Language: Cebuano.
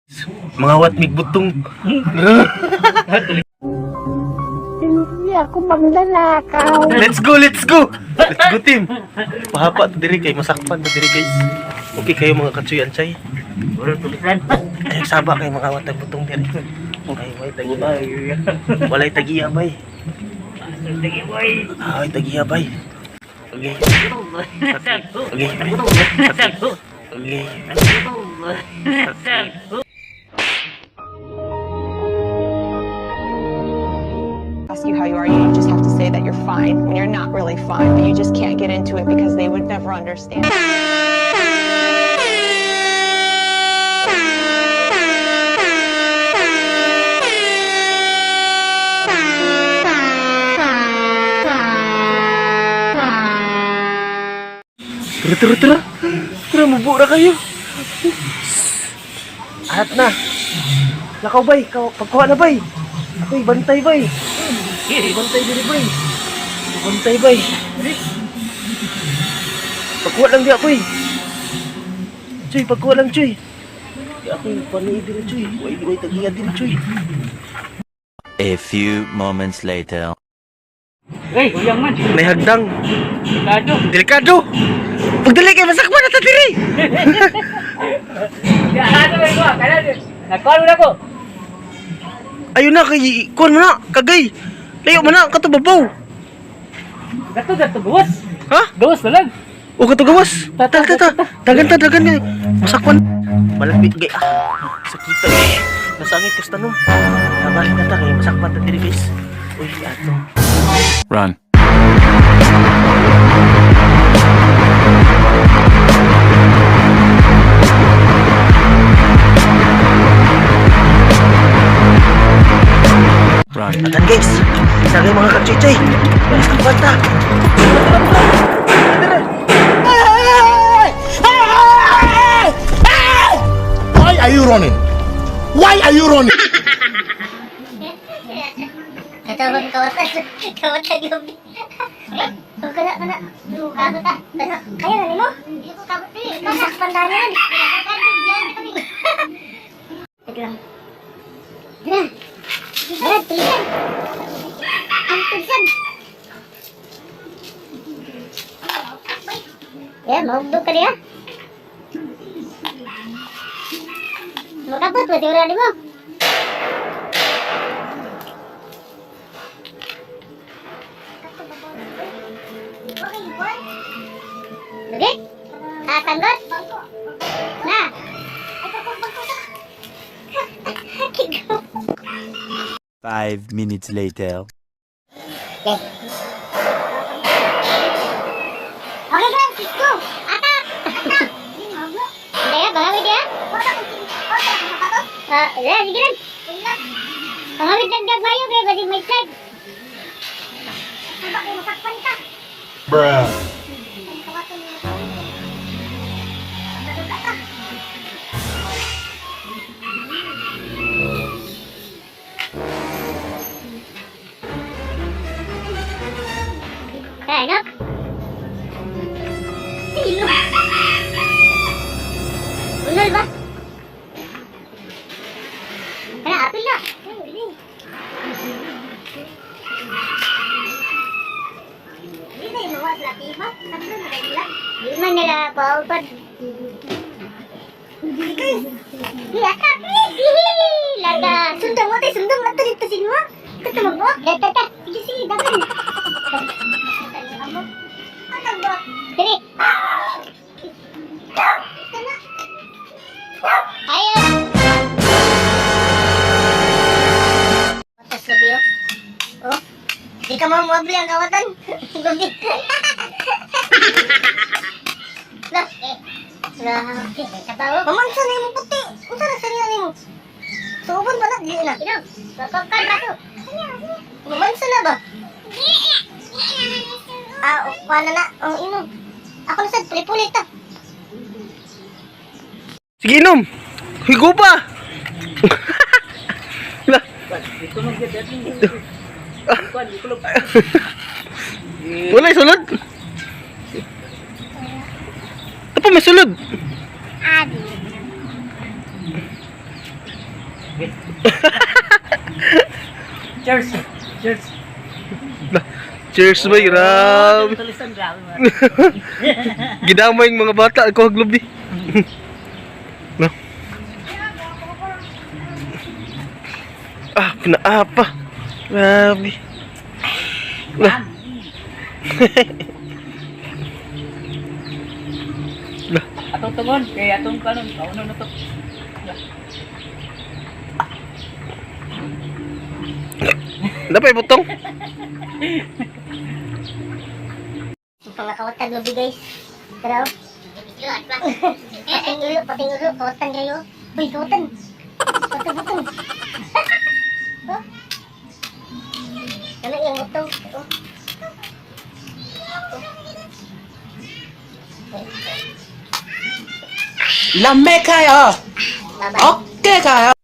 Mga wat mig butong. Hindi ako magnanakaw. Let's go, let's go. Let's go, team. Pahapa to diri kay masakpan to diri, guys. Okay kayo, mga katsuy anchay. Ay, saba kay mga wat ang butong diri. Ay, way tagiya. Walay tagiya bay. Ay, tagiya bay. Okay. Okay. Okay. Ask you how you are, you just have to say that you're fine when you're not really fine, but you just can't get into it because they would never understand. Tara, tara, tara. Tara, mabuo na kayo. Arat na. Lakaw, bay. Pagkuha na, bay. Ako'y bantay, bay. Bantay diri, bay. Bantay, bay. Pagkuha lang di ako, eh. Chuy, pagkuha lang, Chuy. Di ako'y panood diri, Chuy. Way, way, tagiya diri, Chuy. A few moments later. Hey, huyang man. May hagdang. Delikado. Delikado. Pagdali kay masakpan na ta diri. Ano ba ito? Kaya, nagkuhan mo na ko. Ayun na kay kuan mo na, kagay. Layo mo na kato babaw. Gato, gato, gawas. Ha? Gawas na lang. O kato gawas. Ta ta ta. Dagan ta dagan ni. Masakpan. Malapit gay ah. Sakita eh. Nasangit kas tanom. Nabalik na ta kay masakpan ta diri, guys. Uy, ato. Run. Run. Dagan, guys. Sagay, mga kachichay. Masakpan ta. Why are you running? Why are you running? Katawag kawatan. Kawatan gabi. Oh, kana kana. Kabot ta. Kana. Kaya na nimo? Hindi ko kabot eh. Masakpan ta niyan. Wait lang. Dra. Dra, tulisan. Ang tulisan. Ya, mahugdog ka niya. Makabot ba siguro nimo? Lugi? Ah, tanggot? Na. Kigo. 5 minutes later. Okay. Okay, guys, let's go. Attack! Attack! Hindi ya, bangawid ya. Ah, ya, sige lang. Pangawid lang gagmayo kay basig may slide. Bruh. Kaya, no? Sino? Unol ba? Kaya, apil na. Di man nila paupad. Di atak. Larga. Sundang mo tayo, sundang mo dito sino? Ito magbuak. Data ta. Sige sige, dagan. Diri. Ayo. Atas gabi oh. Oh. Di ka mamuabli ang kawatan. Gabi. Lah, eh. Grabe, kabawo. Mamansa na imong puti. Unsa na sa niya nimo? Suobon ba na? Dili na. Inom. Bakok baso. Mamansa na ba? Ah, wala na. Oh, inom. Ako na sad puli-puli ta. Sige, inom. Higo pa. Lah. Dito lang dyan. Kuan, ikulog. Wala sulod. Ito pa may sulod. Adi. Okay. Cheers. Cheers. Cheers ba, grabe. Tulisan, grabe man. Gidamay yung mga bata ako haglubi. No. Ah, pinaapa. Grabe. Lah. Lah. Atong tungon, kay atong kanon, kauno na to. Dapat ibutong. Yung kawatan lubi guys. Pero, pating ulo, kawatan kayo. Uy, kawatan. Kawatan butong. Oh. Ano yung butong? Oh. Lame kayo. Bye-bye. Okay kayo.